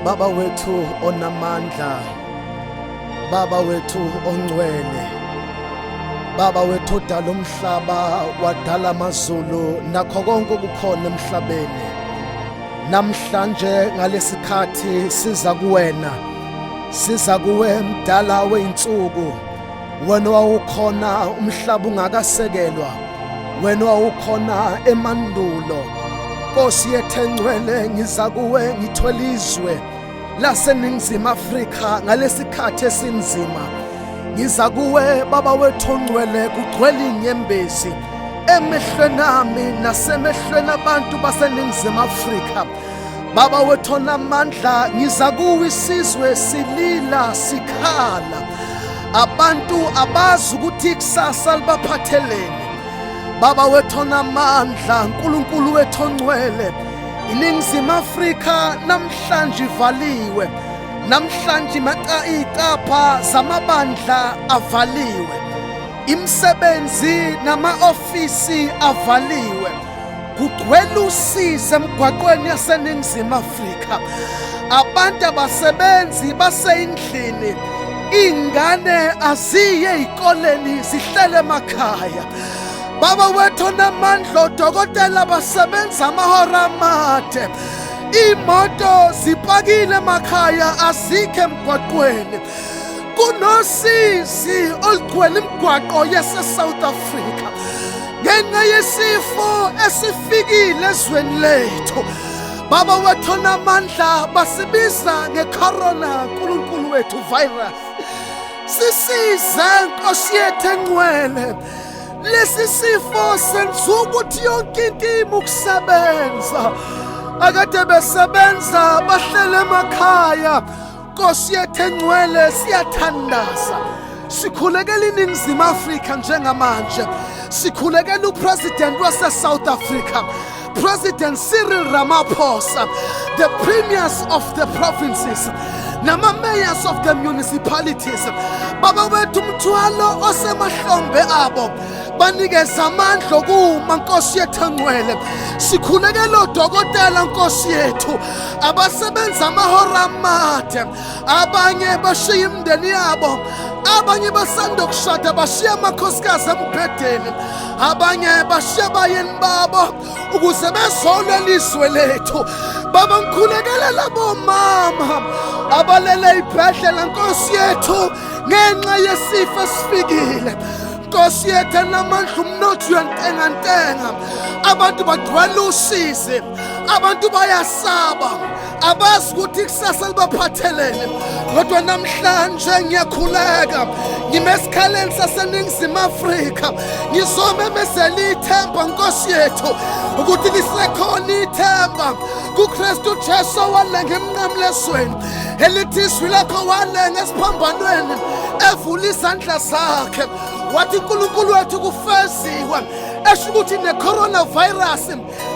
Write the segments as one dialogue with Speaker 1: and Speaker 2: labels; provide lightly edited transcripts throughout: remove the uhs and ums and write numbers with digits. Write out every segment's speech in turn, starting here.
Speaker 1: Baba wethu onamandla, Baba wethu ongcwele, Baba wethu odala umhlaba wadala amazulu nakho konke okukhona emhlabeni. Namhlanje ngalesikhathi siza kuwena, siza kuwe mdala weinsuku. Wena wawukhona umhlaba ungakasekelwa, wena wawukhona emandulo. Nkosi yethu engcwele, ngiza kuwe ngithwele izwe laseNingizimu Afrika ngalesikhathi esinzima. Ngiza kuwe baba wethu ongcwele, kugcwele inyembezi emehlweni ami nasemehlweni abantu baseNingizimu Afrika. Baba wethu onamandla, ngiza kuwe isizwe silila sikhala. Abantu abazi ukuthi ikusasa libaphatheleni. Baba wethu onamandla, Nkulunkulu wethu ongcwele, iNingizimu Afrika namhlanje ivaliwe. Namhlanje icapha zamabandla avaliwe. Imisebenzi nama-ofisi avaliwe. Kugcwele usizi emgwaqweni yaseNingizimu Afrika. Abantu abasebenzi baseyindlini, iy'ngane aziye ey'koleni zihlele emakhaya. Baba wethu onamandla, odokotela basebenza amahora amade, iy'moto zipakile emakhaya azikho emgwaqweni. Kunosizi olugcwele imigwaqo yase-South Africa ngenxa yesifo esifikile ezweni lethu. Baba wethu onamandla, basibiza ngecorona, Nkulunkulu wethu, virus. Sisize Nkosi yethu engcwele, lesi sifo senza ukuthi yonke into ime ukusebenza. Akade besebenza bahlele emakhaya. Nkosi yethu engcwele, siyathandaza, sikhulekela iNingizimu Afrika njengamanje, sikhulekela upresident wase-South Africa, President Cyril Ramaphosa, the premiers of the provinces nama-mayors of the municipalities. Baba wethu, umthwalo osemahlombe abo, banikeza amandla okuma. Nkosi yethu engcwele, sikhulekela odokotela, Nkosi yethu, abasebenza amahora amade. Abanye bashiya imindeni yabo, abanye basanda kushada bashiya amakhosikazi embhedeni, abanye bashiya abayeni babo ukuze bezolwela izwe lethu. Baba, ngikhulekela labo mama abalele ibhedlela, Nkosi yethu, ngenxa yesifo esifikile. Nkosi yethu enamandla, umnotho uyantengantenga, abantu bagcwele usizi, abantu bayasaba, abazi ukuthi ikusasa libaphathelene. Kodwa namhlanje ngiyakhuleka, ngime esikhaleni saseNingizimu Afrika, ngizomemezela ithemba, Nkosi yethu, ukuthi lisekhona ithemba kuKristu Jesu owalenga emnqamlezweni, elithi izwi lakho walenga esiphambanweni, evula izandla zakhe wathi, uNkulunkulu wethu, kufeziwe, esho ukuthi ne-coronavirus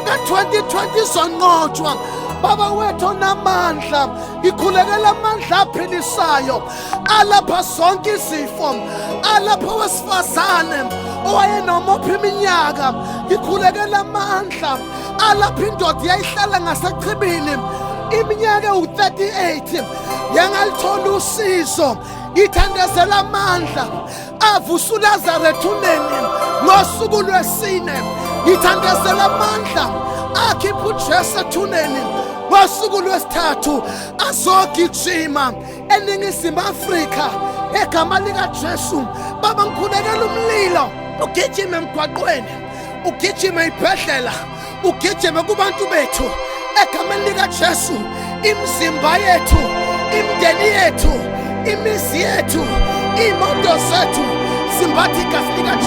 Speaker 1: ka-2020 izonqotshwa. Baba wethu onamandla, ngikhulekela amandla aphilisayo alapha zonke izifo, alapha owesifazane owayenomopha iminyaka. Ngikhulekela amandla alapha indoda yayihlala ngasechibini iminyaka ewu-38 yangalithola usizo. Ngithandazela amandla avusa uLazaro ethuneni ngosuku lwesine. Ngithandazela amandla akhipha uJesu ethuneni ngosuku lwesithathu, azogijima eNingizimu Afrika egama likaJesu. Baba, ngikhulekela umlilo ugijime emgwaqweni, ugijime ibhedlela, ugijime kubantu bethu egameni likaJesu. Imizimba yethu, imindeni yethu, imizi yethu, iy'moto zethu, simbatha igazi likaJesu.